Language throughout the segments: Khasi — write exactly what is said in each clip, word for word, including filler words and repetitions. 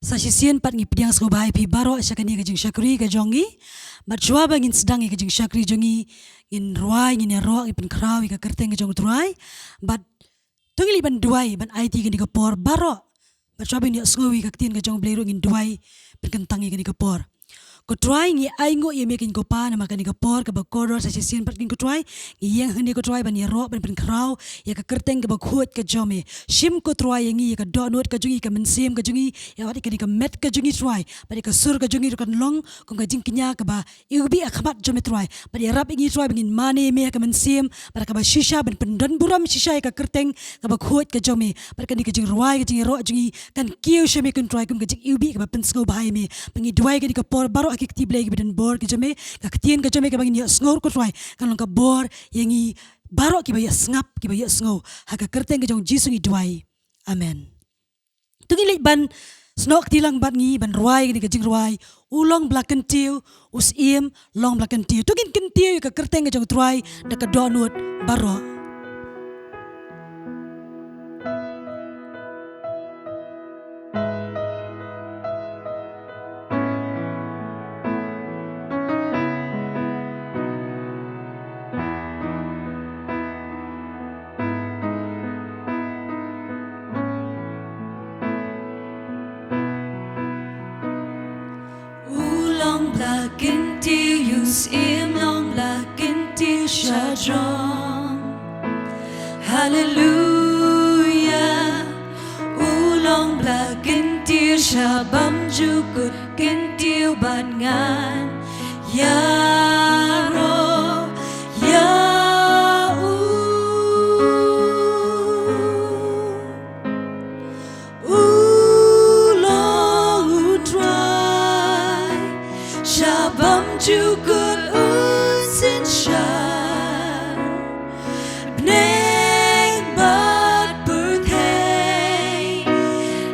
Sa shisien pat ngi pdiang sngewbha ïa phi baroh sha kane ka jingshakri ka jong ngi. Bad shuwa ba ngin sdang ïa ka jingshakri jong ngi, ngin rwai, ngin ïaroh, ngin pynkhraw ïa ka kyrteng ka jong U Trai. Bad to ngin leit ban duwai, ban aiti kane ka por baroh. Bad shuwa ba ngin ïohsngew ïa ka ktien ka jong U Blei ruh, ngin duwai pynkyntang ïa kane ka por. Ko Trai, ngi ainguh ïa me keiñ ko Pa namar kane ka por kaba kordor sa shisien pat keiñ ko Trai. Ngi ïeng hangne ko Trai ban ïaroh, ban pynkhraw ïa ka kyrteng kaba khuid ka jong me. Shim ko Trai ïa ngi, ïa ka dohnud ka jong ngi, ka mynsiem ka jong ngi, ïa wat ïa kane ka met ka jong ngi Trai, bad ïa ka sur ka jong ngi ruh kan long kum ka jingkñia kaba iwbih ha khmat jong me Trai. Bad ïarap ïa ngi Trai ba ngin mane ïa me ha ka mynsiem bad ha kaba shisha, ban pyndonburom shisha ïa ka kyrteng kaba khuid ka jong me. Bad kane ka jingrwai, ka jingïaroh jong ngi kan kiew sha me ko Trai kum ka jingiwbih kaba pynsngewbha ïa me. Ba ngi duwai kane ka por baroh ha ki kti Blei kiba don bor ki jong me, ka ktien ka jong me kaba ngin ïohsngew ko Trai kan long ka bor ïa ngi baroh kiba ïohsngap, kiba ïohsngew. Ha ka kyrteng ka jong U Jisu ngi duwai. Amen. To ngin leit ban snoh kti lang bad ngi ban rwai kane ka jingrwai, U Long Bla Kyntiew, U Syiem Long Bla Kyntiew. To ngin kyntiew ïa ka kyrteng ka jong U Trai da ka dohnud baroh. U Long Bla Kyntiew, U Syiem Long Bla Kyntiew Shadrong. Haleluya. U Long Bla Kyntiew, sha bymjukut kyntiew bad ngan ïaroh ïa u. U Long U Trai, sha bymjukut un synshar. Bneng bad pyrthei,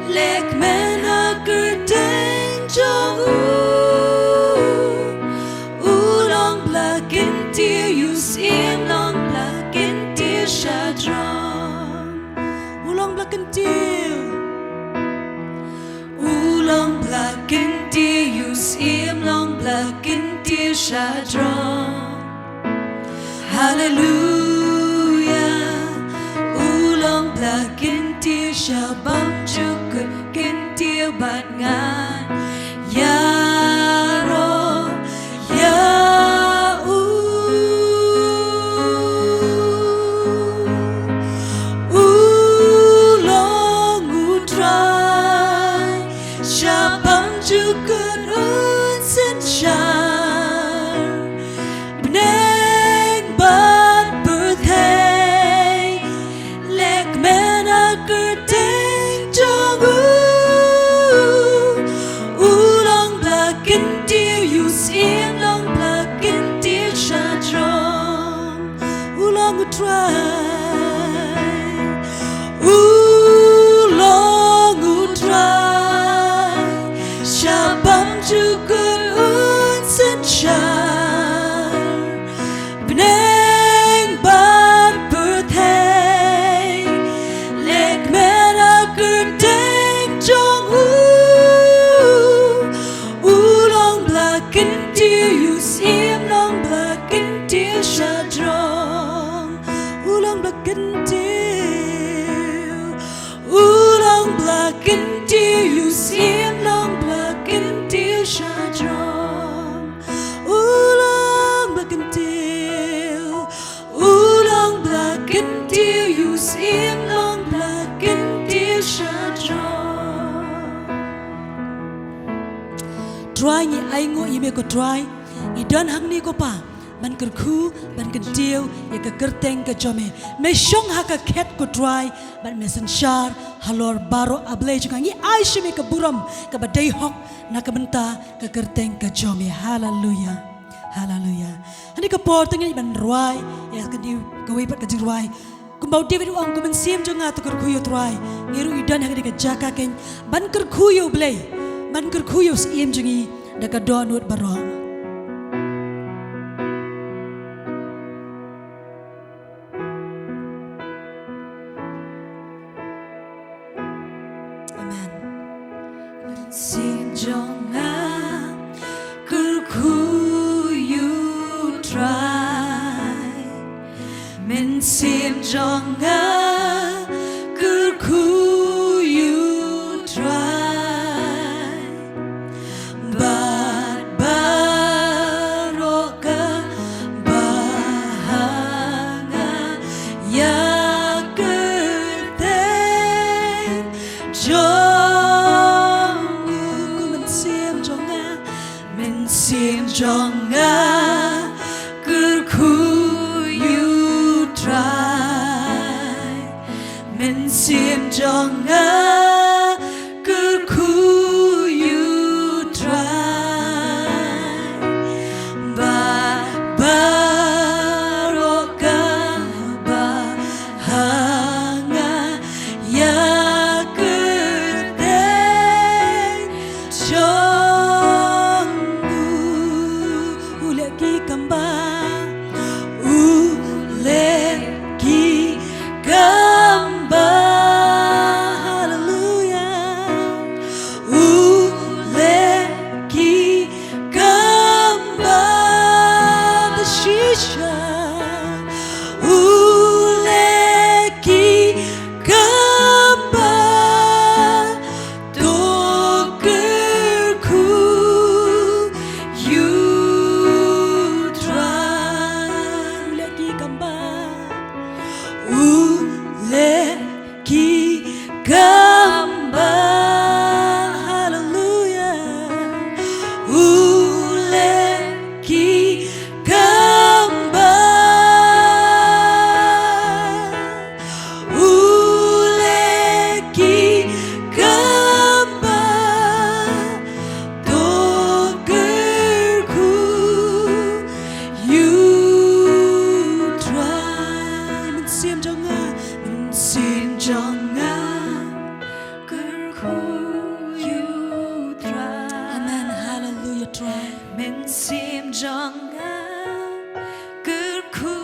leh kmen ha kyrteng jong u. U Long Bla Kyntiew, U Syiem Long Bla Kyntiew Shadrong. U Long Bla Kyntiew. U Long Bla Kyntiew, U Syiem Long Bla Kyntiew Shadrong. Haleluya. U Long Bla Kyntiew, sha bymjukut kyntiew bad ngan ïaroh ïa u. U Long U Trai, sha bymjukut un synshar. Bneng bad pyrthei, leh kmen ha kyrteng jong u. U Long Bla Kyntiew, U Syiem Long Bla Kyntiew Shadrong. U Long U Trai. U Long U Trai, sha bymjukut un synshar. Bneng bad pyrthei, leh kmen ha kyrteng jong u. U Long Bla Kyntiew, U Syiem Long Bla Kyntiew Shadrong. U Long Bla Kyntiew. U Long Bla Kyntiew, U Syiem Long Bla Kyntiew Shadrong. U Long Bla Kyntiew. U Long Bla Kyntiew, U Syiem Long Bla Kyntiew Shadrong. Trai, ngi ainguh ïa me ko Trai. Ngi don hangne ko Pa, ban kyrkhu, ban kyntiew ïa ka kyrteng ka jong me. Me shong ha ka khet ko Trai, bad me synshar halor baroh, A Blei jong nga. Ngi ai sha me ka burom kaba dei hok na ka bynta ka kyrteng ka jong me. Haleluya. Haleluya. Hangne ka por to ngin ban rwai ïa kane kawei pat ka jingrwai. Kumba u David u ong, ko mynsiem jong nga to kyrkhu ïa u Trai. Ngi ruh ngi don ha kane ka jaka keiñ ban kyrkhu ïa U Blei, ban kyrkhu ïa U Syiem jong ngi da ka dohnud baroh. Amen. jong nga, kyrkhu ïa U Trai. Bad baroh kaba ha nga, ïa kyrteng jong U. Mynsiem jong nga, mynsiem jong nga, kyrkhu ïa U Trai. Mynsiem jong nga, kyrkhu ïa U Trai. Bad baroh kaba ha nga, ïa kyrteng jong U. U leh ki kam ba, u leh ki kam ba. Haleluia. U leh ki kam ba. Ba shisha. U leh ki kam ba. To kyrkhu ïa U Trai. U leh ki kam ba. U leh ki kam ba. Haleluia. U leh ki kam ba. U leh ki kam ba. To kyrkhu ïa U Trai. Mynsiem jong nga, mynsiem jong nga, kyrkhu ïa U Trai. Amen. Haleluia, Trai. Mynsiem jong nga, kyrkhu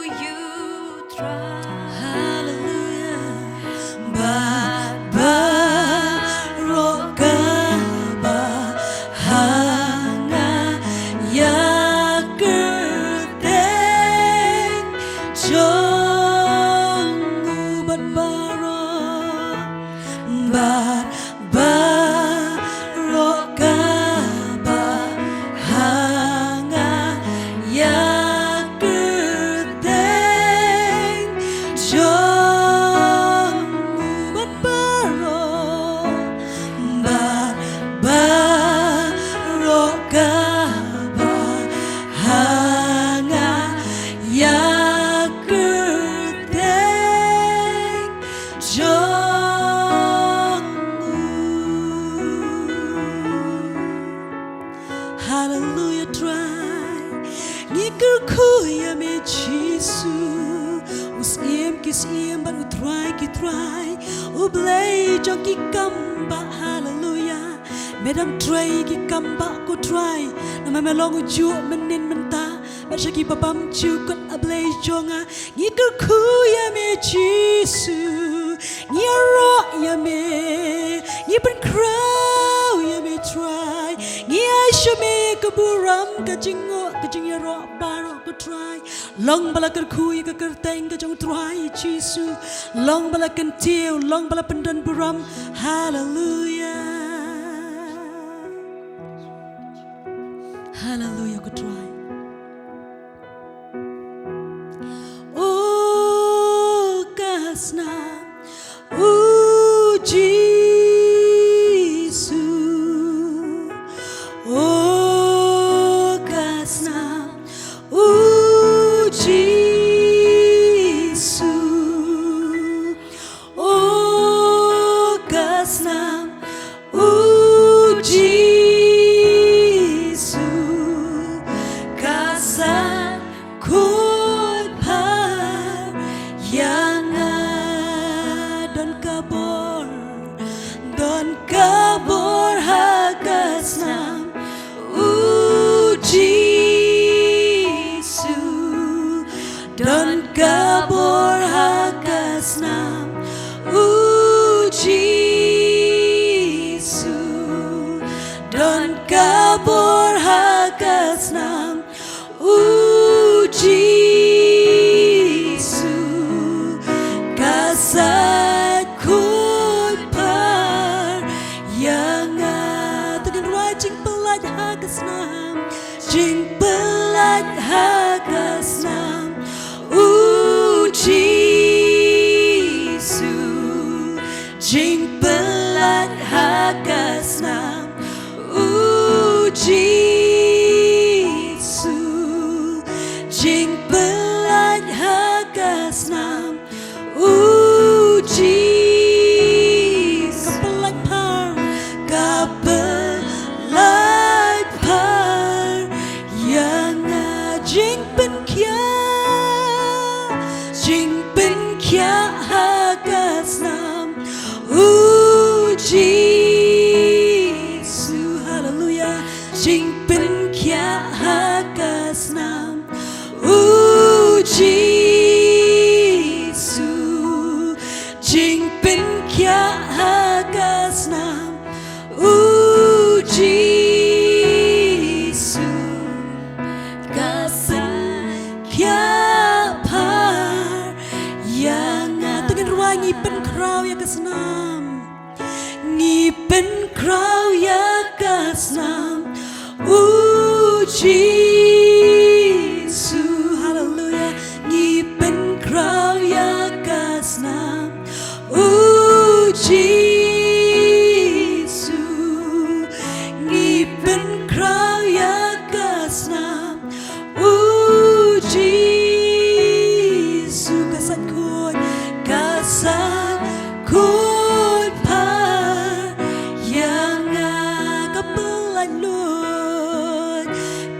ïa U Trai. Haleluia. Bad baroh kaba ha nga, ïa kyrteng jong U. Bad baroh, bad baroh kaba ha nga, ïa kyrteng jong U. Bad baroh, bad baroh kaba ha nga, ïa kyrteng jong U. Haleluia, Trai. Ngi kyrkhu ïa me Jisu, U Syiem ki syiem bad U Trai ki trai, U Blei jong ki kam ba. Haleluia. Me dang trei ki kam ba, ko Trai. Namar me long ujuh mynnin mynta bad sha kiba bymjukut, A Blei jong nga. Ngi kyrkhu ïa me Jisu, ngi ïaroh ïa me, ngi pynkhraw ïa me Trai. Ngi ai sha me ka burom, ka jingnguh, ka jingïaroh baroh, ko Trai. Long ba la kyrkhu ïa ka kyrteng ka jong U Trai Jisu, long ba la kyntiew, long ba la pyndonburom. Haleluia. Haleluia, ko Trai. O ka snam U Jisu, o ka snam U Jisu, o ka snam U Jisu, ka san khuid phar ïa nga. Don ka bor, don ka bor ha ka snam U Jisu. Don ka bor ha ka snam U Jisu. Don ka bor ha ka snam U Jisu. Jingpyllait ha ka snam, jingpyllait ha ka snam, u Jisu. Jingpyllait ha ka snam, u Jisu. Jingpyllait ha ka snam, u Jisu. Ka pyllait phar, ka pyllait phar ïa nga. Jingpynkhiah, jingpynkhiah ha ka snam, u Jisu. Haleluya. Jingpynkhiah ha ka snam, u Jisu. Jingpynkhiah ha ka snam, u Jisu. Ka pynkhiah phar ïa nga. To ngin rwai. Ngi pynkhraw ïa ka snam. Ngi pynkhraw ïa ka snam, u Jisu. Haleluya. Ngi pynkhraw ïa ka snam, u Jisu. Ngi pynkhraw ïa ka snam, u Jisu. Ka sait khuid, ka sait khuid phar ïa nga. Ka pyllait luid,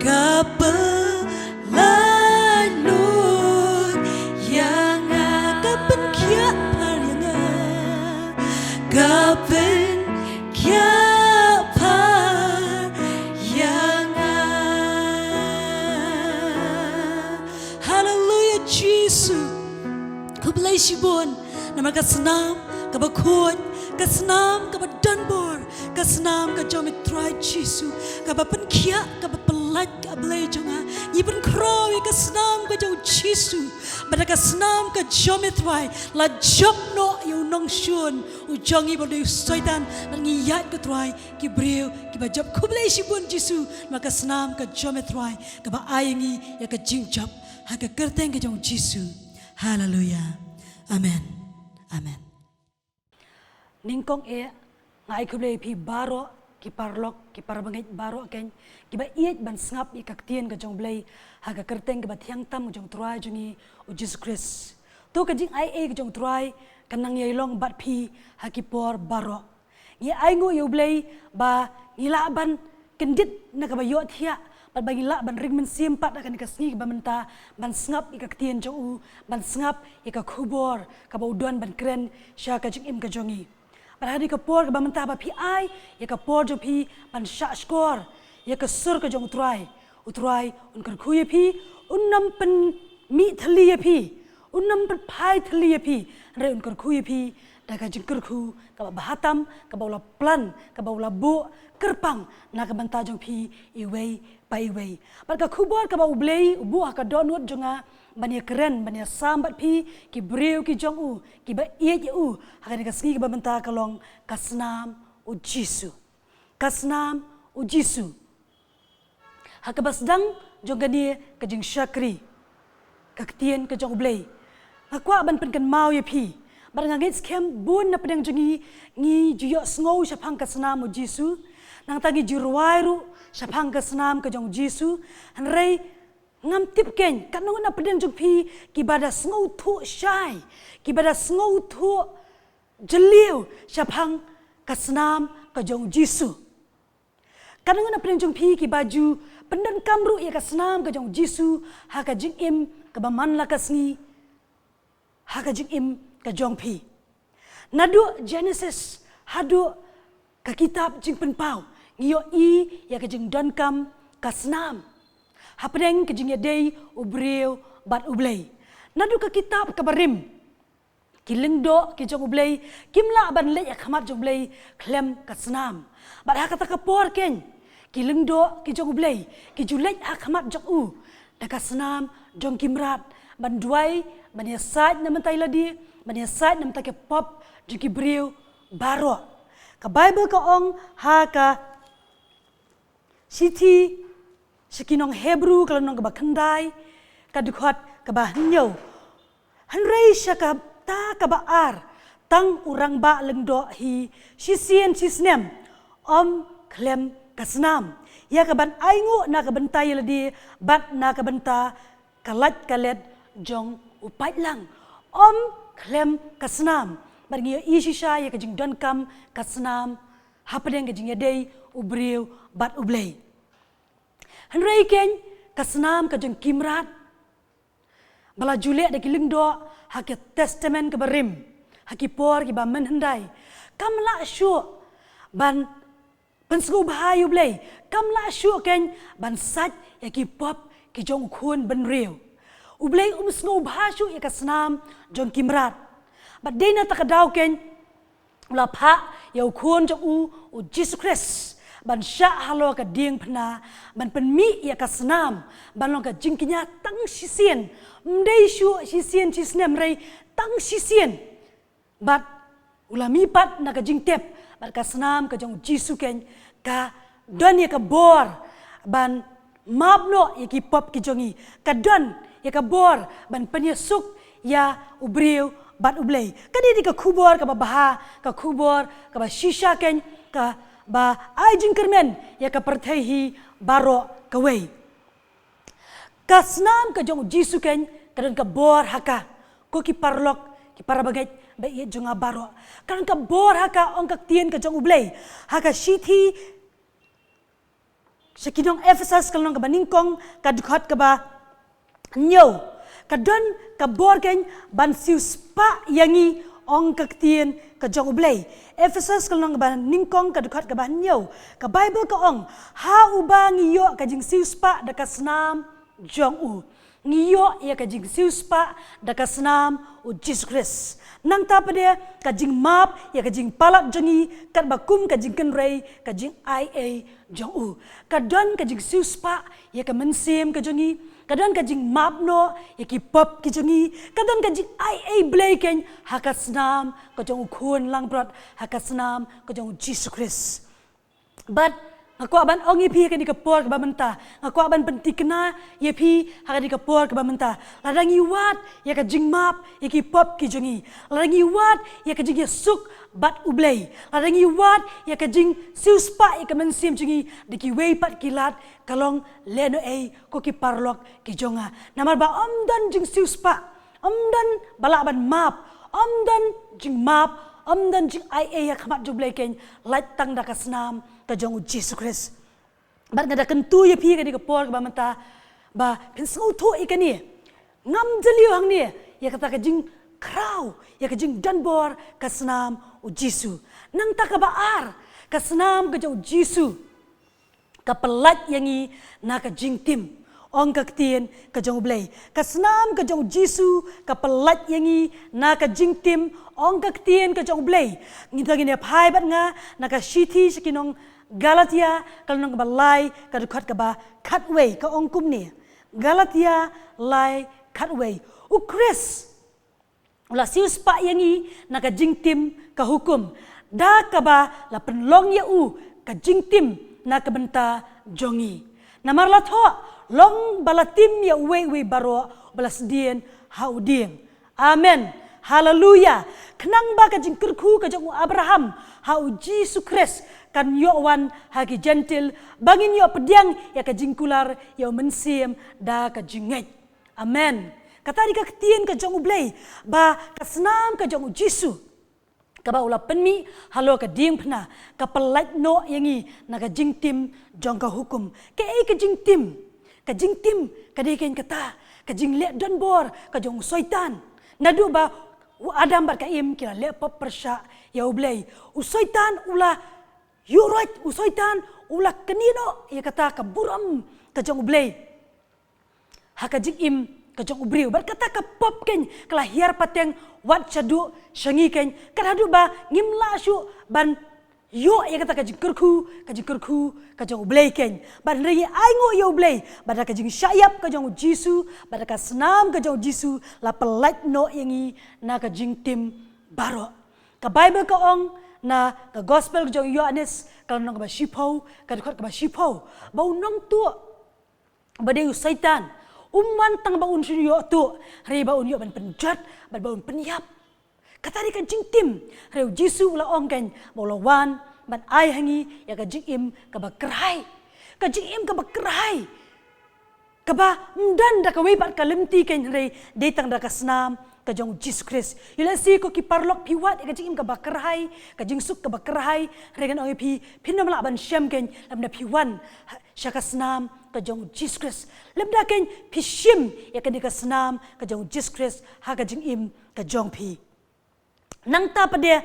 ka pyllait luid ïa nga. Ka pynkhiah phar ïa nga, ka pynkhiah phar ïa nga. Haleluya Jisu. Khublei shibun namar ka snam kaba khuid, ka snam kaba donbor, ka snam ka jong me Trai Jisu, kaba pynkhiah, kaba pyllait, ka Blei jong nga. Ngi pynkhraw ïa ka snam ka jong Jisu, bad da ka snam ka jong me Trai la jop noh ïa u nongshun u jong ngi ba dei u Soitan, bad ngi ïaid ko Trai ki briew kiba jop. Khublei shibun Jisu namar ka snam ka jong me Trai kaba ai ïa ngi ïa ka jingjop, ha ka kyrteng ka jong Jisu. Haleluya. Amen. Amen. Nyngkong eh, nga ai khublei ïa phi baroh, ki paralok, ki parabangeit baroh kein, kiba ïeit ban sngap ïa ka ktien ka jong u Blei ha ka kyrteng kaba thiang tam ka jong u Trai jong ngi u Jisu Khrist. To ka jingai ei ka jong u Trai kan nang ïai long bad phi ha ki por baroh. Ngi ainguh ïa u Blei ba ngi lah ban kyndit na kaba ïohthiah, bad ba ngi lah ban ring mynsiem pat ha kane ka sngi kaba mynta ban sngap ïa ka ktien jong u, ban sngap ïa ka khubor kaba u don ban kren sha ka jingim ka jong ngi. Bad ha kane ka por kaba mynta ba phi ai ïa ka por jong phi ban shahshkor ïa ka sur ka jong u Trai, u Trai un kyrkhu ïa phi, un nym pynmih thylli ïa phi, un nym pynphai thylli ïa phi, hynrei un kyrkhu ïa phi da ka jingkyrkhu kaba bha tam, kaba u la plan, kaba u la buh kyrpang na ka bynta jong phi iwei pa iwei. Bad ka khubor kaba u Blei u buh ha ka dohnud jong nga ban ïakren, ban ïasam bad phi, ki briew ki jong u, kiba ïeit ïa u, ha kane ka sngi kaba mynta ka long ka snam u Jisu. Ka snam u Jisu. Ha kaba sdang jong kane ka jingshakri ka ktien ka jong u Blei, nga kwah ban pynkynmaw ïa phi, bad nga ngeit skhem bun na pdeng jong ngi ngi ju ïohsngew shaphang ka snam u Jisu, nangta ngi ju rwai ruh shaphang ka snam ka jong u Jisu, hynrei ngam tip kein katno ngut na pdeng jong phi kiba da sngewthuh shai, kiba da sngewthuh jylliew shaphang ka snam ka jong u Jisu. Katno ngut na pdeng jong phi kiba ju pyndonkam ruh ïa ka snam ka jong u Jisu ha ka jingim kaba man la ka sngi, ha ka jingim ka jong phi. Naduh Genesis haduh ka kitab Jingpynpaw, ngi ïohi ïa ka jingdonkam ka snam hapdeng ka jingïadei u briew bad u Blei. Naduh ka kitab kaba rim, ki lyngdoh ki jong u Blei kim lah ban leit ha khmat jong u Blei khlem ka snam. Bad ha kata ka por kein, ki lyngdoh ki jong u Blei ki ju leit ha khmat jong u da ka snam jong ki mrad, ban duwai, ban ïasaid na bynta i lade, ban ïasaid na bynta ki pop jong ki briew baroh. Ka Baibl ka ong ha ka Shithi sha ki nong Hebru ka lynnong kaba khyndai, ka dkhot kaba hynñiew. Hynrei sha kata kaba ar, tang u rangbah lyngdoh hi shisien shisnem, ym khlem ka snam, ïa kaban ainguh na ka bynta ïa lade bad na ka bynta ka lait ka let jong u paidlang, ym khlem ka snam. Bad ngi ïohi shisha ïa ka jingdonkam ka snam hapdeng ka jingïadei u briew bad U Blei. Hynrei keiñ ka snam ka jong ki mrad ba la ju leh da ki lyngdoh ha ki testament kaba rim, ha ki por kiba mynhyndai, kam lah shuh ban pynsngewbha ïa U Blei, kam lah shuh keiñ ban sait ïa ki pop ki jong u khun bynriew. U Blei um sngewbha shuh ïa ka snam jong ki mrad. Bad dei na kata ka daw keiñ u la phah ïa u khun jong u, u Jisu Khrist, ban shah halor ka diengphna, ban pynmih ïa ka snam ban long ka jingkñia tang shisien. Ym dei shuh shisien shisnem, hynrei tang shisien. Bad u la mih pat na ka jingtep, bad ka snam ka jong u Jisu keiñ ka don ïa ka bor ban map noh ïa ki pop ki jong ngi, ka don ïa ka bor ban pynïasuk ïa u briew bad U Blei. Ka dei ka khubor kaba bha, ka khubor kaba shisha keiñ, kaba ai jingkyrmen ïa ka pyrthei hi baroh kawei. Ka snam ka jong u Jisu keiñ ka don ka bor ha ka, ko ki paralok, ki parabangeit ba ïeit jong nga baroh. Ka don ka bor ha ka, ong ka ktien ka jong U Blei ha ka shithi sha ki nong Ephesus ka lynnong kaba nyngkong, ka dkhot kaba hynñiew. Ka don ka bor keiñ ban siewspah ïa ngi, ong ka ktien ka jong U Blei. Ephesus ka lynnong kaba nyngkong, ka dkhot kaba hynñiew. Ka Baibl ka ong, ha uba ngi ïoh ka jingsiewspah da ka snam jong u. Ngi ïoh ïa ka jingsiewspah da ka snam u Jisu Khrist. Nangta pat de ka jingmap ïa ka jingpalat jong ngi katba kum ka jingkynrei ka jingaiei jong u. Ka don ka jingsiewspah ïa ka mynsiem ka jong ngi. Ka don ka jingmap noh ïa ki pop ki jong ngi. Ka don ka jingaiei Blei keiñ ha ka snam ka jong u khun langbrot, ha ka snam ka jong u Jisu Khrist. Bad nga kwah ban ong ïa phi ha kane ka por kaba mynta, nga kwah ban pynthikna ïa phi ha kane ka por kaba mynta. Lada ngi wad ïa ka jingmap ïa ki pop ki jong ngi, lada ngi wad ïa ka jingïasuk bad U Blei, lada ngi wad ïa ka jingsiewspah ïa ka mynsiem jong ngi da kiwei pat ki lad, ka long lehnohei, ko ki paralok ki jong nga. Namar ba ym don jingsiewspah, ym don ba lah ban map, ym don jingmap, ym don jingaiei ha khmat jong U Blei keiñ, lait tang da ka snam ka jong u Jisu Khrist. Bad nga da kyntu ïa phi ha kane ka por kaba mynta ba phin sngewthuh ïa kane. Ngam jylliew hangne ïa kata ka jingkhraw, ïa ka jingdonbor ka snam u Jisu. Nangta kaba ar, ka snam ka jong u Jisu ka pynlait ïa ngi na ka jingtim, ong ka ktien ka jong U Blei. Ka snam ka jong u Jisu ka pynlait ïa ngi na ka jingtim, ong ka ktien ka jong U Blei. Ngi, to ngin ïa phai bad nga na ka shithi sha ki nong Galatia ka lynnong kaba lai, ka dkhot kaba khatwei, ka ong kumne. Galatia lai khatwei. U Khrist u la siewspah ïa ngi na ka jingtim ka hukum, da kaba la pynlong ïa u ka jingtim na ka bynta jong ngi. Namar la thoh, long ba la tim ïa uwei uwei baroh ba la sdien ha u dieng. Amen. Haleluya. Khnang ba ka jingkyrkhu ka jong u Abraham ha u Jisu Khrist kan ïoh wan ha ki Jentil, ba ngin ïoh pdiang ïa ka jingkular ïa u Mynsiem da ka jingngeit. Amen. Kata dei ka ktien ka jong U Blei, ba ka snam ka jong u Jisu kaba u la pynmih halor ka diengphna, ka pynlait noh ïa ngi na ka jingtim jong ka hukum. Kaei ka jingtim? Ka jingtim ka dei keiñ kata ka jingleh donbor ka jong u Soitan. Naduh ba u Adam bad ka Im ki la leh pop pyrshah ïa U Blei, u Soitan u la ïuh roit, u Soitan u la knieh noh ïa kata ka burom ka jong U Blei ha ka jingim ka jong u briew. Bad kata ka pop keiñ ka la hiar pateng wat shaduh sha ngi keiñ, kat haduh ba ngim lah shuh ban ïoh ïa kata ka jingkyrkhu, ka jingkyrkhu ka jong U Blei keiñ. Bad hynrei ngi ainguh ïa U Blei ba da ka jingshah ïap ka jong u Jisu, ba da ka snam ka jong u Jisu, la pynlait noh ïa ngi na ka jingtim baroh. Ka Baibl ka ong Na ka gospel ka jong u Ïoannis, ka lynnong kaba shiphew, ka dkhot kaba shiphew, ba u nongtuh, ba dei u Soitan, um wan tang ba un shym ïoh tuh, hynrei ba un ïoh ban pynjot, bad ba un pynïap. Kata dei ka jingtim, hynrei u Jisu u la ong kein, ba u la wan ban ai ha ngi ïa ka jingim kaba kyrhai. Ka jingim kaba kyrhai, kaba ym don da kawei pat ka lynti kein, hynrei dei tang da ka snam ka jong u Jisu Khrist. Ïoh lehse ko ki paralok phi wad ïa ka jingim kaba kyrhai, ka jingsuk kaba kyrhai, hynrei ngan ong ïa phi, phin ym lah ban shem kein lymda phi wan ha, sha ka snam ka jong u Jisu Khrist. Lymda kein phi shim ïa kane ka snam ka jong u Jisu Khrist ha ka jingim ka jong phi. Nangta pat de,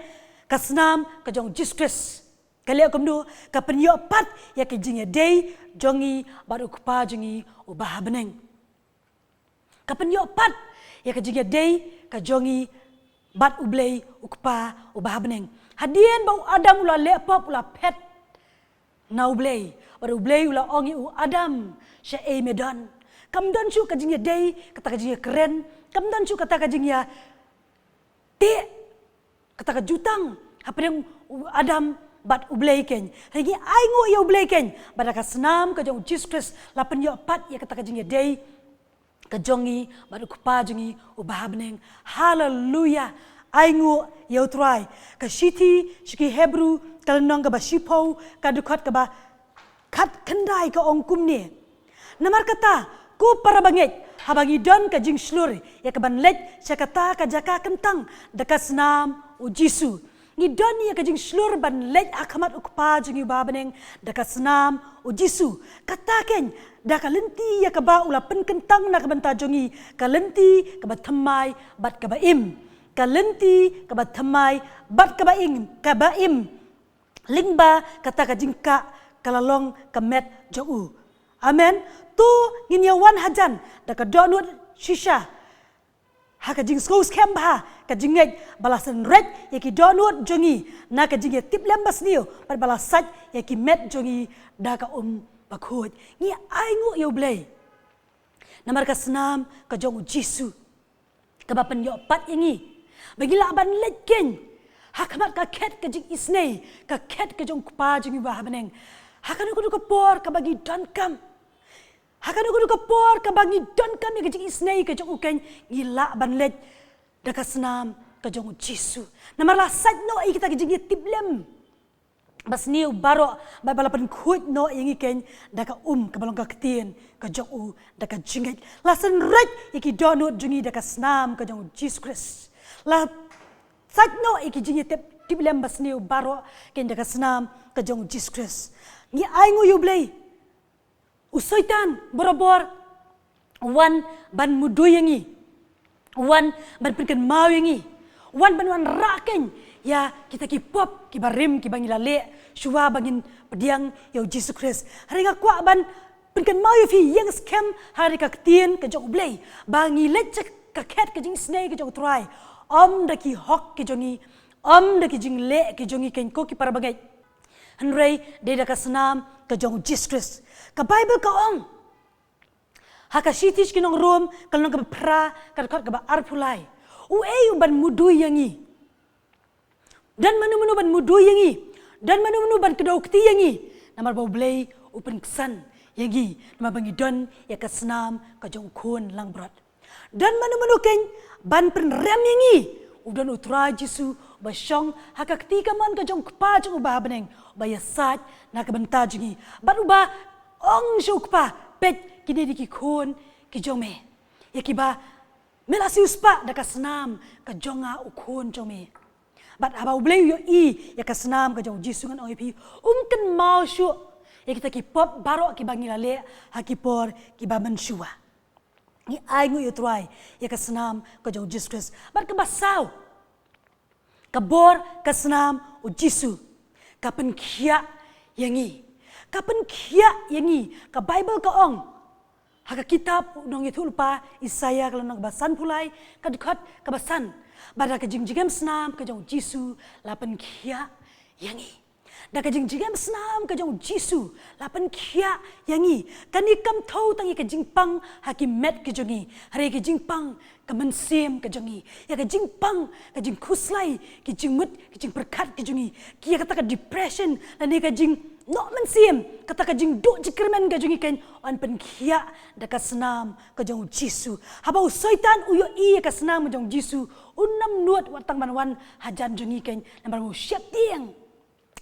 ka snam ka jong u Jisu Khrist ka leh kumno? Ka pynïoh pat ïa ka jingïadei jong ngi bad u Kpa jong ngi uba ha bneng. Ka pynïoh pat ïa ka jingïadei ka jong ngi bad U Blei u Kpa uba ha bneng. Hadien ba u Adam u la leh pop, u la phet na U Blei, bad U Blei u la ong ïa u Adam, shaei me don? Kam don shuh ka jingïadei, kata ka jingïakren, kam don shuh kata ka jingïa teh, kata ka jutang hapdeng u Adam bad U Blei kein. Hynrei ngi ainguh ïa U Blei kein, ba da ka snam ka jong u Jisu Khrist la pynïoh pat ïa kata ka jingïadei ka jong ngi bad u Kpa jong ngi uba ha bneng. Haleluia. Ainguh ïa u Trai. Ka shithi sha ki Hebru, ka lynnong kaba shiphew, ka dkhot kaba khatkhyndai, ka ong kumne: Namar kata, ko para bangeit, haba ngi don ka jingshlur ïa kaban leit sha kata ka jaka kyntang da ka snam u Jisu. Ngi don ïa ka jingshlur ban leit ha khmat u Kpa jong ngi uba ha bneng da ka snam u Jisu. Kata kein da ka lynti ïa kaba u la pynkyntang na ka bynta jong ngi, ka lynti kaba thymmai bad kaba im. Ka lynti kaba thymmai bad kaba im, kaba im. Lyngba kata ka jingkah ka la long ka met jong u. Amen. To ngin ïa wan hajan da ka dohnud shisha ha ka jingsngewskhem bha, ka jingngeit ba la synreit ïa ki dohnud jong ngi na ka jingïatiplem basniew, bad ba la sait ïa ki met jong ngi da ka um bakhuid. Ngi ainguh ïa U Blei namar ka snam ka jong u Jisu, kaba pynïoh pat ïa ngi ba ngi lah ban leit kein ha khmat ka khet ka jingisynei, ka khet ka jong u Kpa jong ngi uba ha bneng. Ha kano kano ka por kaba ngi donkam, ha kano kano ka por kaba ngi donkam ïa ka jingisynei ka jong u kein, ngi lah ban leit da ka snam ka jong u Jisu. Namar la sait noh ïa kita ki jingïatiplem basniew baroh, bad ba la pynkhuid noh ïa ngi kein da ka um kaba long ka ktien ka jong u, da ka jingngeit. La synreit ïa ki dohnud jong ngi da ka snam ka jong u Jisu Khrist. La sait noh ïa ki jingïatip, tiplem basniew baroh kein da ka snam ka jong u Jisu Khrist. Ngi ainguh ïa U Blei. U Soitan barabor u wan ban mudui ïa ngi, u wan ban pynkynmaw ïa ngi, u wan ban wanrah kein ïa kita ki pop kiba rim kiba ngi la leh shuwa ba ngin pdiang ïa u Jisu Khrist. Hynrei nga kwah ban pynkynmaw ïa phi, ïeng skhem ha kane ka ktien ka jong U Blei, ba ngi leit sha ka khet ka jingisynei ka jong u Trai, ym da ki hok ki jong ngi, ym da ki jingleh ki jong ngi kein, ko ki para bangeit. Hynrei dei da ka snam ka jong u Jisu Khrist. Ka Baibl ka ong ha ka shithi sha ki nong Rom, ka lynnong kaba phra, ka dkhot kaba arphew lai: Uei u ban mudui ïa ngi? Don mano mano ban mudui ïa ngi? Don mano mano ban kdew kti ïa ngi? Namar ba U Blei u pynksan ïa ngi, namar ba ngi don ïa ka snam ka jong u Khun langbrot. Don mano mano kein ban pynrem ïa ngi? U don u Trai Jisu uba shong ha ka kti kamon ka jong u Kpa jong u uba ha bneng, uba ïasaid na ka bynta jong ngi, bad uba ong sha u Kpa: Peit, kine dei ki khun ki jong me, ïa kiba me la siewspah da ka snam ka jong nga, u Khun jong me. Bad haba U Blei u ïohi ïa ka snam ka jong u Jisu, ngan ong ïa phi, um kynmaw shuh ïa kita ki pop baroh kiba ngi la leh ha ki por kiba mynshuwa. Ngi ainguh ïa u Trai ïa ka snam ka jong u Jisu Khrist. Bad kaba saw, ka bor ka snam u Jisu ka pynkhiah ïa ngi. Ka pynkhiah ïa ngi. Ka Baibl ka ong ha ka kitab u nongïathuhlypa Isaïah, ka lynnong kaba sanphew lai, ka dkhot kaba san, ba da ka jingjngem snam ka jong u Jisu la pynkhiah ïa ngi. Da ka jingjngem snam ka jong u Jisu la pynkhiah ïa ngi. Kane kam thew tang ïa ka jingpang ha ki met ka jong ngi, hynrei ka jingpang ka mynsiem ka jong ngi, ïa ka jingpang, ka jingkhuslai, ki jingmut, ka jingpyrkhat ka jong ngi, ki ïa kata ka depression lane ka jingnoh mynsiem, kata ka jingduh jingkyrmen ka jong ngi kan yn pynkhiah da ka snam ka jong u Jisu. Haba u Soitan u ïohi ïa ka snam ka jong u Jisu, un ym nud wat tang ban wan hajan jong ngi kan, namar u sheptieng.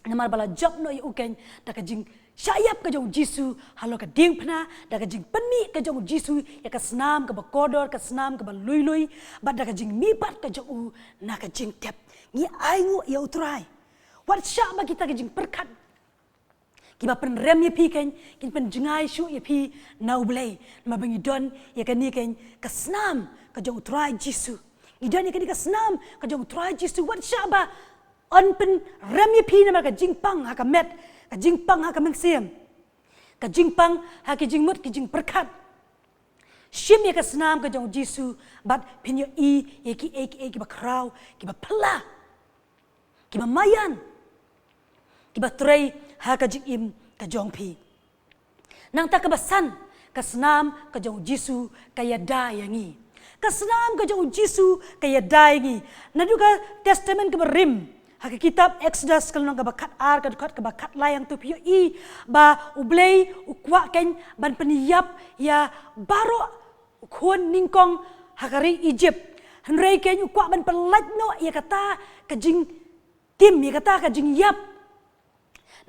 Namar ba la jop noh ïa u kan da ka jingshah ïap ka jong u Jisu halor ka diengphna, da ka jingpynmih ka jong u Jisu ïa ka snam kaba kordor, ka snam kaba lui lui, bad da ka jingmihpat ka jong u na ka jingtep. Ngi ainguh ïa u Trai. Wat shah ba kita ki jingpyrkhat kiba pynrem ïa phi kan kin pynjngai shuh ïa phi na u Blei, namar ba ngi don ïa kane kan ka snam ka jong u Trai Jisu. Ngi don ïa kane ka snam ka jong u Trai Jisu, wat shah ba yn pynrem ïa phi namar ka jingpang ha ka met, ka jingpang ha ka mynsiem, ka jingpang ha ki jingmut ki jingpyrkhat. Shim ïa ka snam ka jong u Jisu, bad phin ïohi ïa kiei kiei kiba khraw, kiba phylla, kiba maïan, kiba trei ha ka jingim ka jong phi. Nangta kaba san, ka snam ka jong u Jisu ka ïada ïa ngi. Ka snam ka jong u Jisu ka ïada ïa ngi. Naduh ka Testament kaba rim, ha ka kitab Exodus ka lynnong kaba khatar, ka dkhot kaba khatlai, hangto phi ïohi ba u Blei u kwah kan ban pynïap ïa baroh u khun nyngkong ha ka ri Egypt. Hynrei kan u kwah ban pynlait noh ïa kata ka jingtim, ïa kata ka jingïap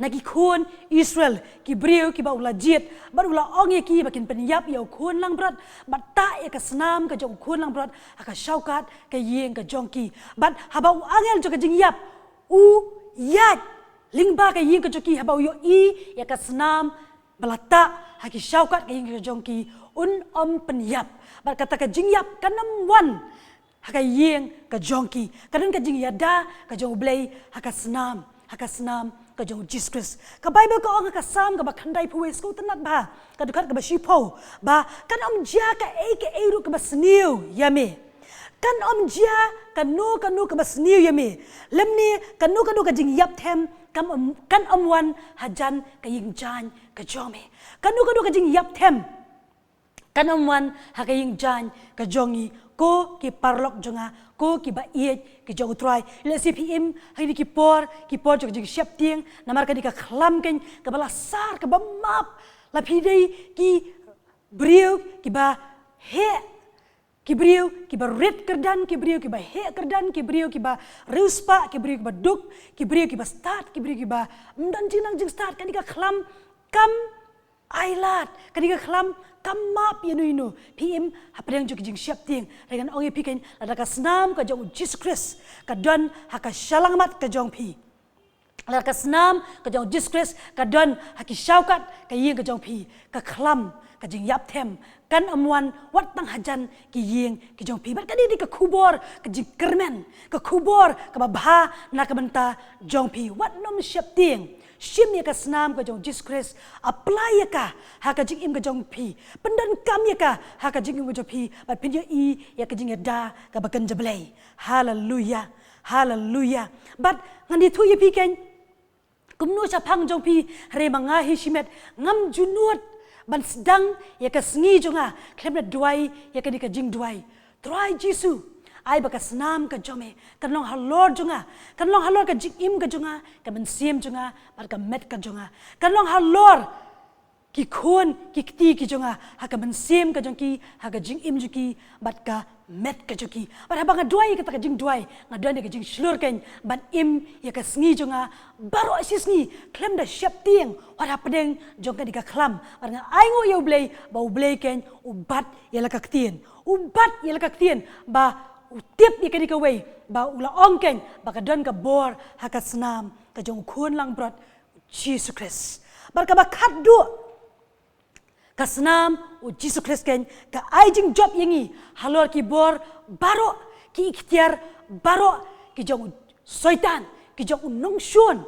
na ki khun Israel, ki briew kiba u la jied, bad u la ong ïa ki ba kin pynïap ïa u khun langbrot, bad tah ïa ka snam ka jong u khun langbrot ha ka shawkat ka ïing ka jong ki. Bad haba u angel jong ka jingïap u ïaid lyngba ka ïing ka jong ki, haba u ïohi ïa ka snam ba la tah ha ki shawkat ka ïing ka jong ki, un ym pynïap. Bad kata ka jingïap kan ym wan ha ka ïing ka jong ki. Ka don ka jingïada ka jong u Blei ha ka snam, ha ka snam ka jong u Jisu Khrist. Ka Baibl ka ong ha ka Salm kaba khyndaiphew wei, sngewtynnat bha, ka dkhot kaba shiphew, ba kan ym jia kaei kaei ruh kaba sniew ïa me. Kan ym jia kano kano kaba sniew ïa me, lymne kano kano ka jingïap them kan ym, kan ym wan hajan ka ïing jaiñ ka jong me. Kano kano ka jingïap them kan ym wan ha ka ïing jaiñ ka jong ngi, ko ki paralok jong nga, ko kiba ïeit ki jong u Trai. Lehse phi im ha kine ki por, ki por jong ka jingsheptieng, namar kane ka khlam kan kaba la sar, kaba map. La phi dei ki briew kiba heh, ki briew kiba rit kyrdan, ki briew kiba heh kyrdan, ki briew kiba riewspah, ki briew kiba duk, ki briew kiba stad, ki briew kiba ym don jingnang jingstad. Kane ka khlam kam ailad, kane ka khlam kam map ïano ïano. Phi im hapdeng jong ka jingsheptieng. Hynrei ngan ong ïa phi kan, lada ka snam ka jong u Jisu Khrist ka don ha ka shyllangmat ka jong phi, lada ka snam ka jong u Jisu Khrist ka don ha ki shawkat ka ïing ka jong phi, ka khlam ka jingïap them kan ym wan wat tang hajan ki ïing ki jong phi. Bad kane dei ka khubor ka jingkyrmen, ka khubor kaba bha na ka bynta jong phi. Wat nym sheptieng. Shim ïa ka snam ka jong u Jisu Khrist, apply ïa ka ha ka jingim ka jong phi, pyndonkam ïa ka ha ka jingim ka jong phi, bad phin ïohi ïa ka jingïada kaba kynja Blei. Haleluya. Haleluya. Bad ngan ïathuh ïa phi kan, kumno shaphang jong phi, hynrei ma nga hi shimet ngam ju nud ban sdang ïa ka sngi jong nga khlem da duwai ïa kane ka jingduwai: Trai Jisu, ai ba ka snam ka jong me kan long halor jong nga, kan long halor ka jingim ka jong nga, ka mynsiem jong nga, bad ka met ka jong nga. Kan long halor ki khun ki kti ki jong nga, ha ka mynsiem ka jong ki, ha ka jingim jong ki, bad ka met ka jong ki. Bad haba nga duwai ïa kata ka jingduwai, nga don ïa ka jingshlur kan ban im ïa ka sngi jong nga baroh shi sngi khlem da sheptieng wat hapdeng jong kane ka khlam. Bad nga ainguh ïa u Blei ba u Blei kan u bat ïa la ka ktien, u bat ïa la ka ktien, ba u tip ïa kane kawei, ba u la ong kan ba ka don ka bor ha ka snam ka jong u khun langbrot Jisu Khrist. Bad kaba khatduh, ka snam u Jisu Khrist kan ka ai jingjop ïa ngi halor ki bor baroh, ki iktiar baroh ki jong u Soitan, ki jong u nongshun.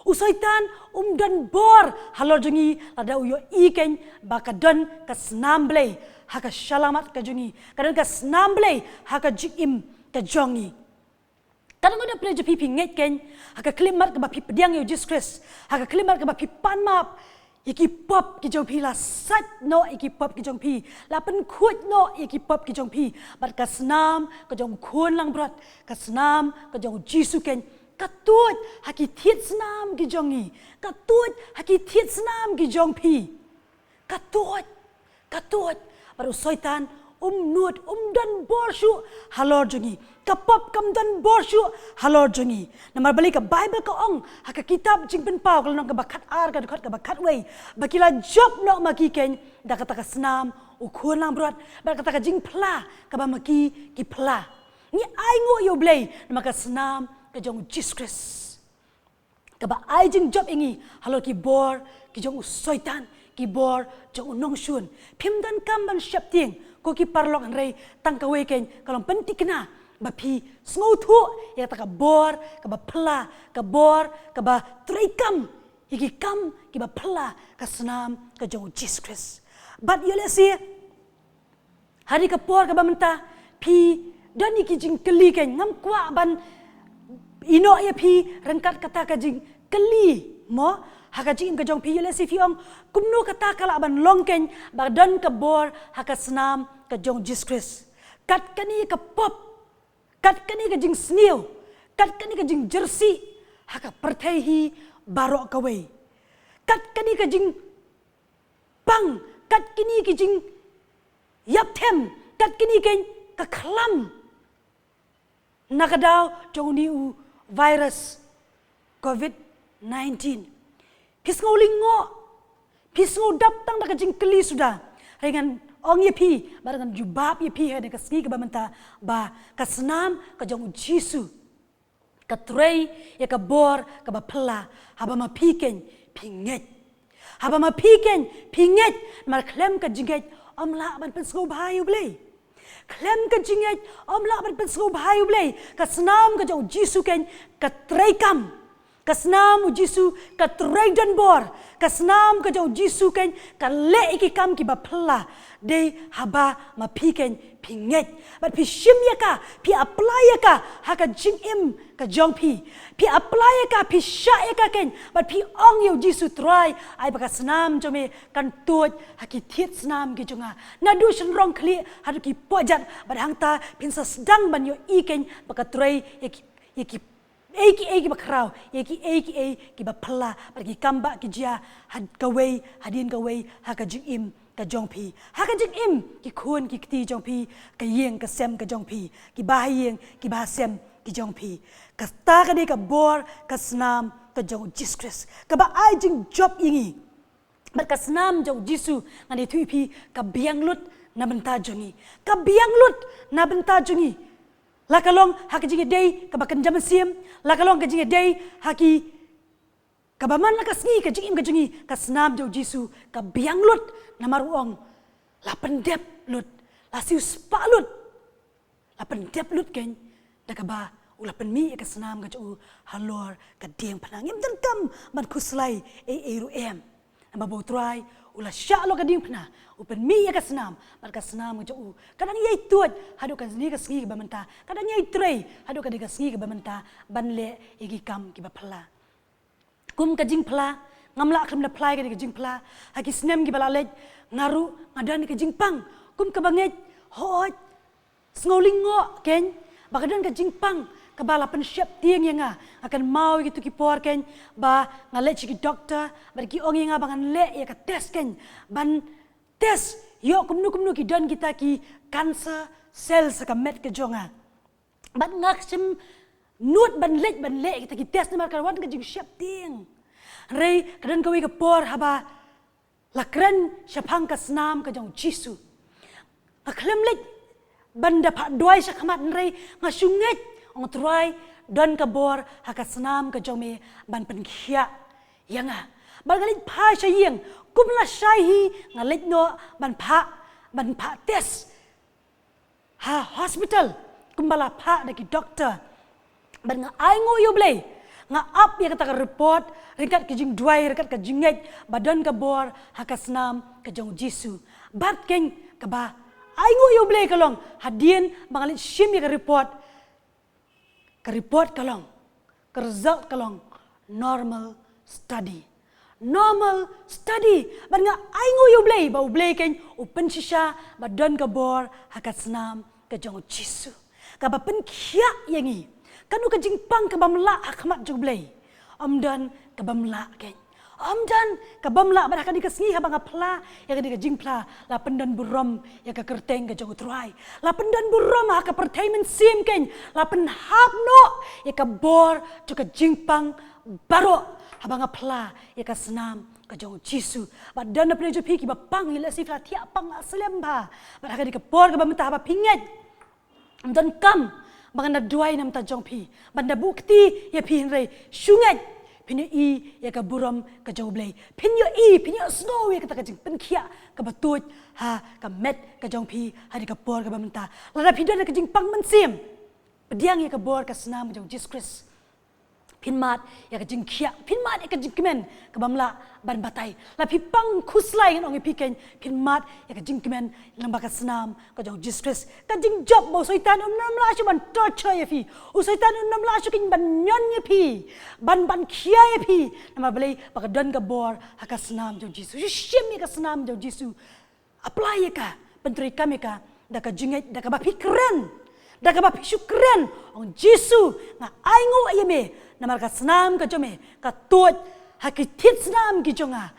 U Soitan um don bor halor jong ngi lada u ïohi kan ba ka don ka snam Blei ha ka shyllangmat ka jong ngi, ka don ka snam Blei ha ka jingim ka jong ngi. Katno ngut na pdeng jong phi phi ngeit kein ha ka khyllipmat kaba phi pdiang ïa u Jisu Khrist, ha ka khyllipmat kaba phi pan map ïa ki pop ki jong phi, la sait noh ïa ki pop ki jong phi, la pynkhuid noh ïa ki pop ki jong phi. Bad ka snam ka jong u Khun langbrot, ka snam ka jong u Jisu kein, ka tuid ha ki thied snam ki jong ngi, ka tuid ha ki thied snam ki jong phi. Ka tuid, ka tuid. Bad u Soitan um nud, um don bor shuh halor jong ngi. Ka pop kam don bor shuh halor jong ngi. Namar balei? Ka Baibl ka ong ha ka kitab Jingpynpaw ka lynnong kaba khatar, ka dkhot kaba khatwei, ba ki la jop noh ma ki kein da kata ka snam u Khun langbrot, bad kata ka jingphla kaba ma ki ki phla. Ngi ainguh ïa u Blei namar ka snam ka jong u Jisu Khrist, kaba ai jingjop ïa ngi halor ki bor ki jong u Soitan, ki bor jong u nongshun. Phim donkam ban sheptieng ko ki paralok, hynrei tang kawei kein ka long pynthikna ba phi sngewthuh ïa kata ka bor kaba phylla, ka bor kaba treikam ïa ki kam kiba phylla, ka snam ka jong u Jisu Khrist. Bad ïoh lehse ha kane ka por kaba mynta phi don ïa ki jingkylli kein. Ngam kwah ban ïehnoh ïa phi ryngkat kata ka jingkylli mo ha ka jingim ka jong phi. Ïoh lehse phi ong, kumno kata ka lah ban long kein ba don ka bor ha ka snam ka jong u Jisu Khrist? Kat kane ka pop, kat kane ka jingsniew, kat kane ka jingjyrsieh ha ka pyrthei hi baroh kawei, kat kane ka jing pang, kat kine ki jingïapthem, kat kine kein ka khlam na ka daw jong une u virus covid nineteen. Phi sngew lyngngoh, phi sngew dap tang da ka jingkylli suda. Hynrei ngan ong ïa phi, bad ngan jubab ïa phi ha kane ka sngi kaba mynta, ba ka snam ka jong u Jisu ka trei ïa ka bor kaba phylla haba ma phi kein phi ngeit. Haba ma phi kein phi ngeit, namar khlem ka jingngeit ym lah ban pynsngewbha ïa u Blei. Khlem ka jingngeit ym lah ban pynsngewbha ïa u Blei. Ka snam ka jong u Jisu kein ka treikam. Ka snam u Jisu ka trei don bor. Ka snam ka jong u Jisu kein ka leh ïa ki kam kiba phylla. Dei haba ma phi kein phi ngeit bad phi shim ïa ka, phi apply ïa ka ha ka jingim ka jong phi. Phi apply ïa ka, phi shah ïa ka kein bad phi ong ïa u Jisu, Trai, ai ba ka snam jong me kan tuid ha ki thied snam ki jong nga. Naduh shynrong khlieh haduh ki pojat, bad hangta phin sa sdang ban ïohi kein ba ka trei ïa ki, ïa ki ei ki ei kiba khraw, ïa ki ei ki ei kiba phylla, bad ki kam ba ki jia ha kawei hadien kawei ha ka jingim ka jong phi. Ha ka jingim ki khun ki kti jong phi, ka ïing ka sem ka jong phi, ki bahaïing ki bahasem ki jong phi. Kata ka dei ka bor ka snam ka jong u Jisu Khrist kaba ai jingjop ïa ngi. Bad ka snam jong u Jisu, ngan ïathuh ïa phi, ka biang lut na bynta jong ngi. Ka biang lut na bynta jong ngi. La ka long ha ka jingïadei kaba kynja mynsiem, la ka long ka jingïadei ha ki, kaba man la ka sngi ka jingim ka jong ngi, ka snam jong u Jisu ka biang lut, namar u ong, la pyndep lut, la siewspah lut. La pyndep lut kein da kaba u la pynmih ïa ka snam ka jong u halor ka diengphna. Ngim donkam ban khuslai ei ei ruh em. Namar ba u Trai u la shah halor ka diengphna, u pynmih ïa ka snam, bad ka snam ka jong u ka dang ïai tuid haduh kane ka sngi kaba mynta, ka dang ïai trei haduh kane ka sngi kaba mynta ban leh ïa ki kam kiba phylla. Kum ka jingphla, ngam lah khlem da phla ïa kane ka jingphla. Ha ki snem kiba la leit, nga ruh nga don ka jingpang kum kaba ngeit, hooid, sngew lyngngoh kein ba ka don ka jingpang kaba la pynsheptieng ïa nga. Nga kynmaw ïa kito ki por kein ba nga leit sha ki doktor, bad ki ong ïa nga ba ngan leh ïa ka test kein, ban test ïoh kumno kumno ki don kita ki cancer cells ha ka met ka jong nga. Bad nga shym nud ban leit ban leh kita ki test namar ka wan ka jingsheptieng. Hynrei ka don kawei ka por haba la kren shaphang ka snam ka jong u Jisu. Nga khlem leit ban da phah duwai shakhmat, hynrei nga shu ngeit, ong, Trai, don ka bor ha ka snam ka jong me ban pynkhiah ïa nga. Bad nga leit phah sha ïing, kum la shai hi nga leit noh ban phah, ban phah test ha hospital kumba la phah da ki doktor. Bad nga ainguh ïa u Blei, nga ap ïa kata ka report ryngkat ka jingduwai, ryngkat ka jingngeit ba don ka bor ha ka snam ka jong u Jisu. Bad kein kaba ainguh ïa u Blei ka long, hadien ba nga leit shim ïa ka report, Ka report ka long, ka result ka long normal study. Normal study. Bad nga ai nguh ïa U Blei ba U Blei keiñ u pynshisha ba don ka bor ha ka snam ka jong U Jisu, kaba pynkhiah ïa ngi. Kano ka jingpang ka bym lah ha khmat jong U Blei? Ym don ka bym lah keiñ. Ym don ka bym lah. Bad ha kane ka sngi haba nga phla ïa kane ka jingphla, la pyndon burom ïa ka kyrteng ka jong U Trai. La pyndon burom ha ka pyrthei mynsiem keiñ. La pynhap noh ïa ka bor jong ka jingpang baroh haba nga phla ïa ka snam ka jong U Jisu. Bad don na pdeng jong phi kiba pang, ïa lehse phi la thiah pang, la slem bha. Bad ha kane ka por kaba mynta haba phi ngeit, ym don kam ba ngan da duwai na bynta jong phi, ban da buh kti ïa phi, hynrei shu ngeit, phin ïohi ïa ka burom ka jong U Blei. Phin ïohi, phin ïohsngew ïa kata ka jingpynkhiah kaba tuid ha ka met ka jong phi ha kane ka por kaba mynta. Lada phi don ka jingpang mynsiem, pdiang ïa ka bor ka snam ka jong U Jisu Khrist. Phin mad ïa ka jingkhiah, phin mad ïa ka jingkmen ka bym lah ban batai. La phi pang khuslai, ngan ong ïa phi keiñ, phin mad ïa ka jingkmen lyngba ka snam ka jong U Jisu Khrist. Ka jingjop ba u Soitan um nym lah shuh ban torture ïa phi. U Soitan um nym lah shuh keiñ ban ñion ïa phi, ban, ban khia ïa phi. Namar balei? Ba ka don ka bor ha ka snam jong U Jisu. Shu shim ïa ka snam jong U Jisu. Apply ïa ka, pyntreikam ïa ka da ka jingngeit, da kaba phi kren, da kaba phi shu kren, ong: Jisu, nga ai nguh ïa me namar ka snam ka jong me ka tuid ha ki thied snam ki jong nga.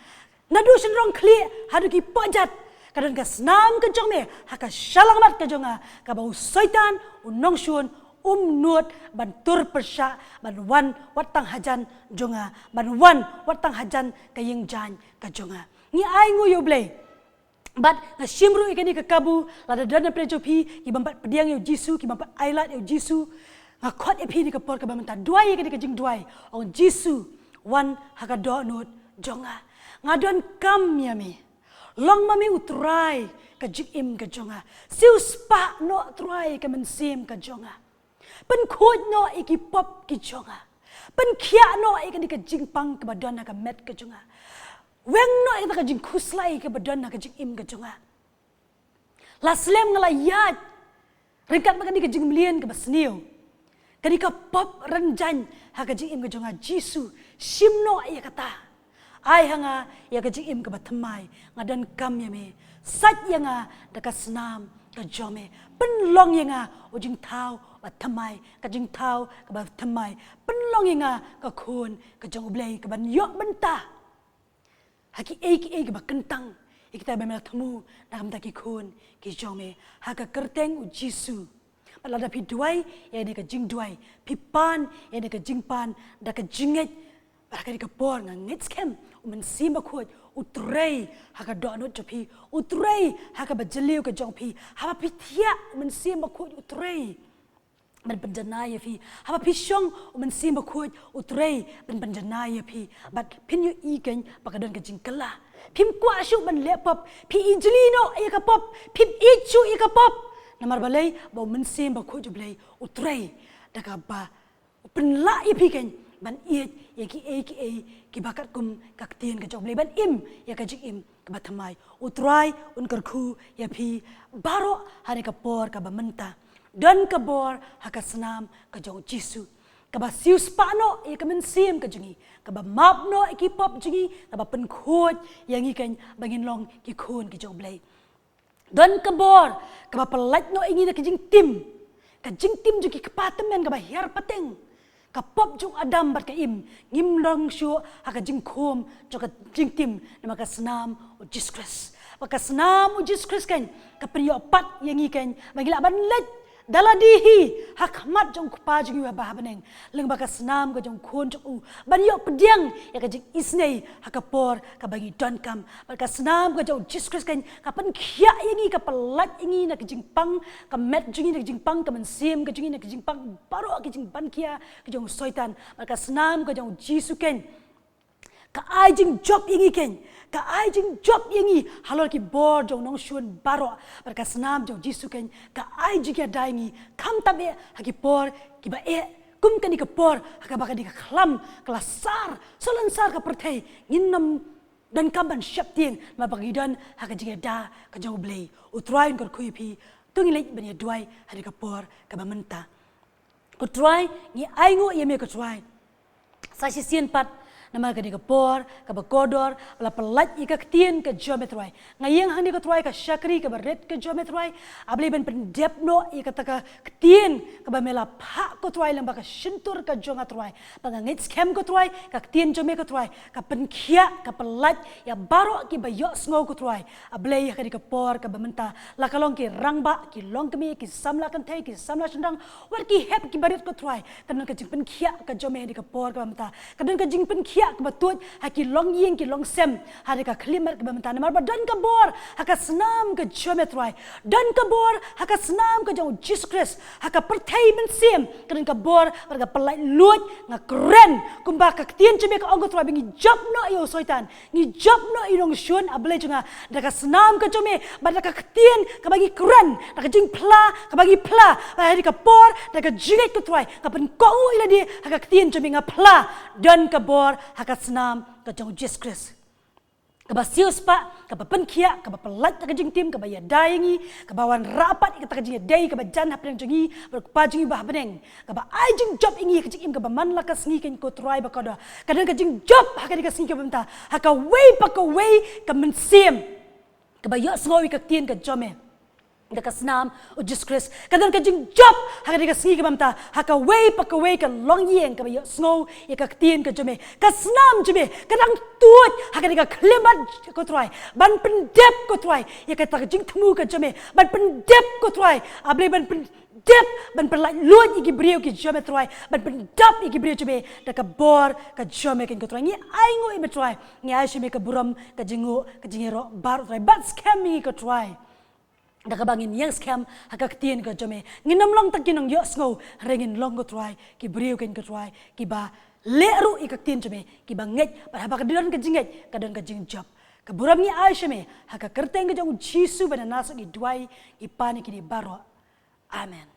Naduh shynrong khlieh haduh ki pohjat, ka don ka snam ka jong me ha ka shyllangmat ka jong nga, kaba u Soitan u nongshun um nud ban tur pyrshah, ban wan wat tang hajan jong nga, ban wan wat tang hajan ka ïing jaiñ ka jong nga. Ngi ai nguh ïa U Blei. Bad nga shim ruh ïa kane ka kabu, lada don na pdeng jong phi ki bym pat pdiang ïa U Jisu, ki bym pat ailad ïa U Jisu, nga khot ïa phi ha kane ka por kaba mynta, duwai ïa kane ka jingduwai, ong: Jisu, wan ha ka dohnud jong nga. Nga donkam ïa me. Long ma me U Trai ka jingim ka jong nga. Siewspah noh, Trai, ka mynsiem ka jong nga. Pynkhuid noh ïa ki pop ki jong nga. Pynkhiah noh ïa kane ka jingpang kaba don ha ka met ka jong nga. Weng noh ïa kata ka jingkhuslai kaba don ha ka jingim ka jong nga. La slem nga la ïaid ryngkat bad kane ka jingmlien kaba sniew, kane ka pop rynjang ha ka jingim ka jong nga. Jisu, shim noh ïa kata. Ai ha nga ïa ka jingim kaba thymmai. Nga donkam ïa me. Sait ïa nga da ka snam ka jong me. Pynlong ïa nga u jingthaw ba thymmai, ka jingthaw kaba thymmai. Pynlong ïa nga ka khun ka jong U Blei kaban ïoh bynta ha kiei kiei kiba kyntang, ïa kita ba me la thmu na ka bynta ki khun ki jong me, ha ka kyrteng U Jisu. Bad lada phi duwai ïa kane ka jingduwai, phi pan ïa kane ka jingpan da ka jingngeit, bad ha kane ka por nga ngeit skhem U Mynsiem Bakhuid u trei ha ka dohnud jong phi, u trei ha kaba jylliew ka jong phi. Haba phi thiah, U Mynsiem Bakhuid u trei ban pynjanai ïa phi. Haba phi shong, U Mynsiem Bakhuid u trei ban pynjanai ïa phi. Bad phin ïohi keiñ ba ka don ka jingkylla. Phim kwah shuh ban leh pop, phi ijli noh ïa ka pop, phim ïeit shuh ïa ka pop. Namar balei? Ba U Mynsiem Bakhuid U Blei u trei da kaba u pynlah ïa phi keiñ ban ïeit ïa kiei kiei kiba katkum ka ktien ka jong U Blei, ban im ïa ka jingim kaba thymmai. U Trai un kyrkhu ïa phi baroh ha kane ka por kaba mynta. Don ka bor ha ka snam ka jong U Jisu, kaba siewspah noh ïa ka mynsiem ka jong ngi, kaba map noh ïa ki pop jong ngi, kaba pynkhuid ïa ngi keiñ ba ngin long ki khun ki jong U Blei. Don ka bor kaba pyllait noh ïa ngi na ka jingtim, ka jingtim jong ki kpa tymmen kaba hiar pateng. Ka pop jong u Adam bad ka Im, ngim long shuh ha ka jingkhum jong ka jingtim namar ka snam U Jisu Khrist. Bad ka snam U Jisu Khrist keiñ ka pynïoh pat ïa ngi keiñ ba ngi lah ban leit da lade hi ha khmat jong U Kpa jong ngi uba ha bneng, lyngba ka snam ka jong U Khun jong u, ban ïoh pdiang ïa ka jingisynei ha ka por kaba ngi donkam. Bad ka snam ka jong U Jisu Khrist keiñ ka pynkhiah ïa ngi, ka pyllait ïa ngi na ka jingpang ka met jong ngi, na ka jingpang ka mynsiem ka jong ngi, na ka jingpang baroh ka jingbankhia ka jong u Soitan. Bad ka snam ka jong U Jisu keiñ ka ai jingjop ïa ngi keiñ, ka ai jingjop ïa ngi halor ki bor jong u nongshun baroh. Bad ka snam jong U Jisu keiñ ka ai jingïada ïa ngi, khamtam eh ha ki por kiba eh kum kane ka por ha kaba kane ka khlam ka la sar, solansar ka pyrthei. Ngin nym donkam ban sheptieng namar ba ngi don ha ka jingïada ka jong U Blei. U Trai un kyrkhu ïa phi. To ngin leit ban ïa duwai ha kane ka por kaba mynta. Ko Trai, ngi ainguh ïa me ko Trai. Sa shisien pat, namar kane ka por kaba kordor, ba la pyllait ïa ka ktien ka jong me Trai. Nga ïeng hangne ko Trai ka shakri kaba rit ka jong me Trai. A Blei, ban pyndep noh ïa kata ka ktien kaba me la phah ko Trai lyngba ka shyntur ka jong nga Trai. Ba nga ngeit skhem ko Trai, ka ktien jong me ko Trai ka pynkhiah, ka pyllait ïa baroh kiba ïohsngew ko Trai. A Blei, ha kane ka por kaba mynta, la ka long ki rangbah, ki longkmie, ki samla kynthei, ki samla shynrang, wat ki hep kiba rit ko Trai, ka don ka jingpynkhiah ka jong me ha kane ka por kaba mynta. Ka don ka jingpynkhiah kaba tuid ha ki longïing, ki longsem ha kane ka khyllipmat kaba mynta. Namar ba don ka bor ha ka snam ka jong me Trai. Don ka bor ha ka snam ka jong u Jisu Khrist. Ha ka pyrthei mynsiem ka don ka bor bad ka pyllait luid. Nga kren kumba ka ktien jong me ka ong ko Trai, ba ngi jop noh ïa u Soitan, ngi jop noh ïa u nongshun. A Blei jong nga, da ka snam ka jong me bad da ka ktien kaba ngi kren, da ka jingphla kaba ngi phla, bad ha kane ka por da ka jingngeit ko Trai, nga pynkohnguh ïa lade ha ka ktien jong me, nga phla, don ka bor ha ka snam ka jong u Jisu Khrist, kaba siewspah, kaba pynkhiah, kaba pyllait da ka jingtim, kaba ïada ïa ngi, kaba wanrah pat ïa kata ka jingïadei kaba jan hapdeng jong ngi bad u Kpa jong ngi uba ha bneng, kaba ai jingjop ïa ngi ha ka jingim kaba man la ka sngi, ko Trai ba kordor. Ka don ka jingjop ha kane ka sngi kaba mynta ha kawei pa kawei ka mynsiem kaba ïohsngew ïa ka ktien ka jong me, da ka snam u Jisu Khrist. Ka don ka jingjop ha kane ka sngi kaba mynta ha kawei pa kawei ka longïing kaba ïohsngew ïa ka ktien ka jong me. Ka snam jong me ka dang tuid ha kane ka khyllipmat ko Trai, ban pyndep ko Trai ïa kata ka jingthmu ka jong me, ban pyndep ko Trai, A Blei, ban pyndep, ban pyllait luid ïa ki briew ki jong me Trai, ban pyndap ïa ki briew jong me da ka bor ka jong me, ko Trai. Ngi ainguh ïa me Trai, ngi ai sha me ka burom, ka jingnguh, ka jingïaroh baroh Trai, bat skhem ïa ngi ko Trai. Da kaba ngin ïeng skhem ha ka ktien ka jong me, ngin ym long tang ki nongïohsngew, hynrei ngin long ko Trai ki briew, ko Trai, kiba leh ruh ïa ka ktien jong me, kiba ngeit, bad haba ka don ka jingngeit ka don ka jingjop. Ka burom ngi ai sha me ha ka kyrteng ka jong u Jisu ba naduh mynta ngi duwai, ngi pan ïa kine baroh. Amen.